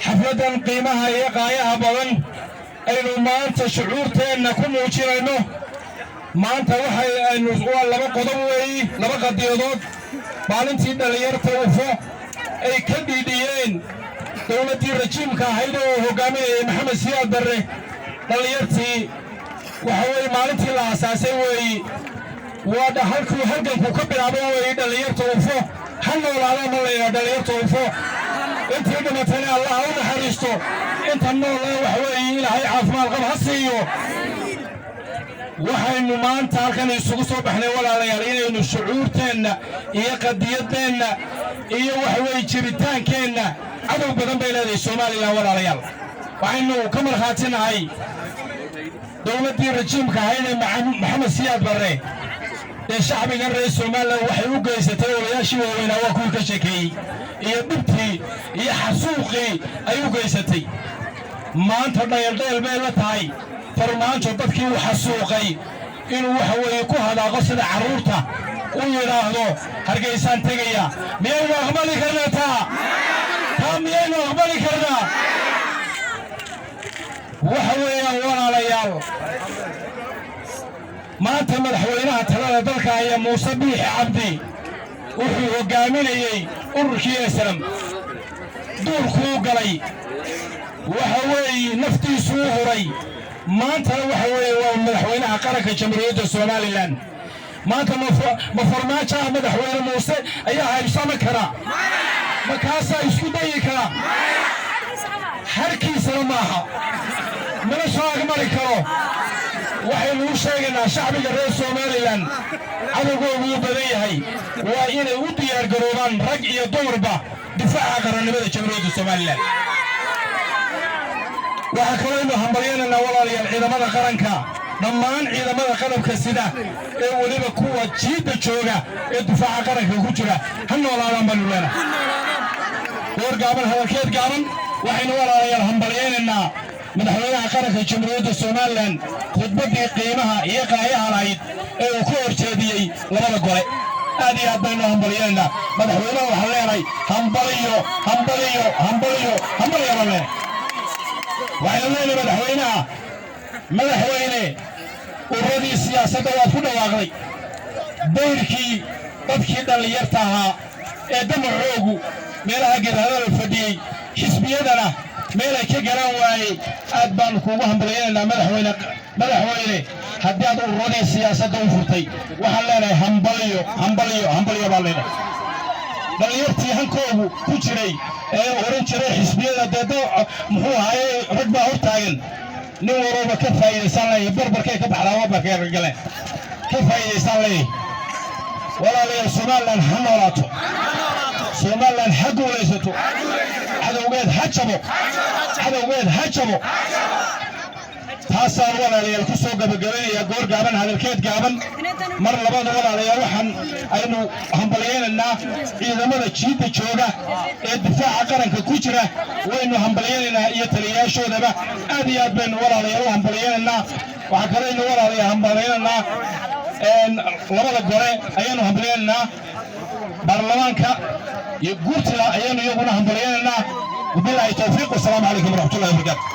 Xafladdan qiimaha iyo qaayaha badan aynu maanta shucuurteenna ku muujinayno maanta waxay aynu waa laba qodob weeyi, laba qadiyadood. Maalintii dhallinyarta UFO ay ka dhiidhiyeen dowladdii rajiimka ahayd oo uu hoggaaminayay Maxamed Siyaad Barre, dhallinyartii waxa weeye maalintii la aasaasay weeyi, waa halkuu halganku ka bilaabo weeyi. Dhallinyarta UFO ha noolaada ma layidhaha. Dhallinyarta UFO intii dhimatayna Allah ha u naxariisto, inta noolna waxa weeye Ilaahay caafimaad qab ha siiyo. Waxaynu maanta halkan isugu soo baxnay, walaalayaal, inaynu shucuurteenna iyo qadiyaddeenna iyo waxa weeye jiritaankeenna. Cadow badan bay leedahay Somaliland, walaalayaal. Waxaynu ka markhaatinahay dowladdii rajiimka ahayd ee Maxamed Siyaad Barre ee shacbigan reer Somaliland waxay u geysatay. Olayaashii waaweynaa waa kuwii ka sheekeeyey iyo dhibtii iyo xasuuqii ay u geysatay. Maanta dhayaldhayal bay la tahay Farmaajo dadkii u xasuuqay inuu waxa weeye ku hadaaqo sida carruurta, u yidhaahdo "Hargaysaan tegaya". Miyaynu aqbali karnaa taa? Taa miyaynu aqbali karnaa? Waxa weeyaan, walaalayaal, maanta madaxweynaha talada dalka haya, Muuse Biixi Cabdi, wuxuu hoggaaminayey ururkii SNM. Duurkuu galay, waxa weeye naftiisuu huray. Maantana waxa weeye waa madaxweynaha qaranka Jamhuuriyadda Somaliland. Maanta ma Farmaajo ah madaxweyne Muuse ayaa haybsami kara? Ma kaasaa isku dayi kara? Harkiisana maaha, mana soo agmari karo. Waxaynu u sheegaynaa shacbiga reer Somaliland, cadowgoogu uu badan yahay, waa inay u diyaargaroobaan, rag iyo dumarba, difaaca qarannimada Jamhuuriyadda Somaliland. Waxaa kalooynu hambalyanaynaa, walaalayaal, ciidamada qaranka, dhammaan ciidamada qalabka sida ee weliba kuwa jiidda jooga ee difaaca qaranka ku jira. Ha noolaadaan baanu leenahay. Goor gaaban hadalkeed gaaban. Waxaynu, walaalayaal, hambalyaynaynaa madaxweynaha qaranka Jamhuuriyadda Somaliland khudbaddii qiimaha iyo qaayaha lahayd ee uu ka horjeediyey labada gole. Aad iyo aad baynu hambalyaynaynaa madaxweynaha. Waxaan leenahay hambaliyo, hambaliyo, hambaliyo, hambaliyo baan leenahay. Waxaynu leenahay madaxweynaha: madaxweyne, ururadii siyaasadda waad ku dhawaaqday. Dayrkii dadkii dhallinyarta ahaa ee damacoogu meelaha geedhadala fadhiyey, xisbiyadana meelay ka garan waayey, aad baannu kuugu hambalyaynaynaa, madaxweyne. Madaxweyne, haddii aad ururadii siyaasadda u furtay, waxaan leenahay hambaliyo, hambaliyo, hambaliyo baan leenahay. Dhallinyartii hankoogu ku jiray ee oran jiray xisbiyada dee muxuu ahaaye, rag baa hor taagan, nin walooba ka faa'iidaysan leeyahay. Barbarkay ka baxdaa, wabarkay galeen, ka faa'iidaysan leeyahay. Walaalayaal, Somaliland ha noolaato, Somaliland ha guulaysato, cadowgeed ha jabo, cadowgeed ha jabo. Taasaan, walaalayaal, ku soo gabagabaynayaa. Goor gaaban hadalkeed gaaban. Mar labada, walaalayaal, waxaan aynu hambalyaynaynaa ciidamada jiidda jooga ee difaaca qaranka ku jira. Waynu hambalyaynaynaa iyo taliyayaashoodaba. Aad iyo aad baynu, walaalayaal, u hambalyaynaynaa. Waxaa kaleynu, walaalayaal, hambalyaynaynaa labada gole ayaanu hambalyaynaynaa, baarlamaanka iyo guurtida ayaanu iyaguna hambalyaynaynaa. Wabilaahi towfiiq, wasalaamu calaykum waraxmatullahi wabarakaatu.